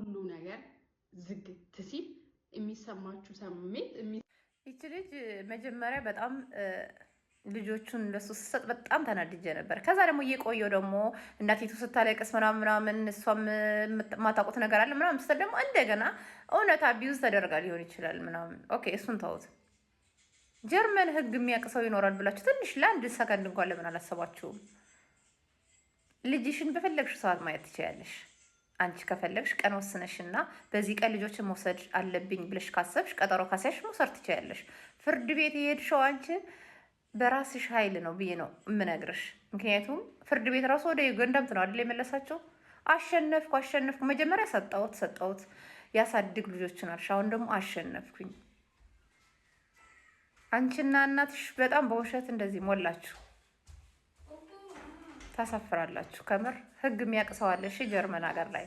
ሁሉ ነገር ዝግት ሲል የሚሰማችሁ ስሜት ይቺ ልጅ መጀመሪያ በጣም ልጆቹን ለሱ ስሰጥ በጣም ተናድጄ ነበር። ከዛ ደግሞ እየቆየው ደግሞ እናቲቱ ስታለቅስ ምናምን ምናምን፣ እሷም የማታውቁት ነገር አለ ምናምን ስትል ደግሞ እንደገና እውነት abuse ተደርጋ ሊሆን ይችላል ምናምን። Okay፣ እሱን ተውት። ጀርመን ህግ የሚያውቅ ሰው ይኖራል ብላችሁ ትንሽ ለአንድ ሰከንድ እንኳን ለምን አላሰባችሁም? ልጅሽን በፈለግሽ ሰዓት ማየት ትችያለሽ። አንቺ ከፈለግሽ ቀን ወስነሽና በዚህ ቀን ልጆችን መውሰድ አለብኝ ብለሽ ካሰብሽ፣ ቀጠሮ ካስያዝሽ መውሰድ ትችያለሽ። ፍርድ ቤት የሄድሽው አንቺ በራስሽ ኃይል ነው ብዬ ነው የምነግርሽ። ምክንያቱም ፍርድ ቤት ራሱ ወደ Jugendamt ነው አይደል የመለሳቸው? አሸነፍኩ አሸነፍኩ። መጀመሪያ ሰጠሁት ሰጠሁት ያሳድግ ልጆችን አልሽ። አሁን ደግሞ አሸነፍኩኝ። አንቺና እናትሽ በጣም በውሸት እንደዚህ ሞላችሁ። ታሳፍራላችሁ። ከምር ህግ የሚያውቅ ሰው አለ? እሺ፣ ጀርመን ሀገር ላይ።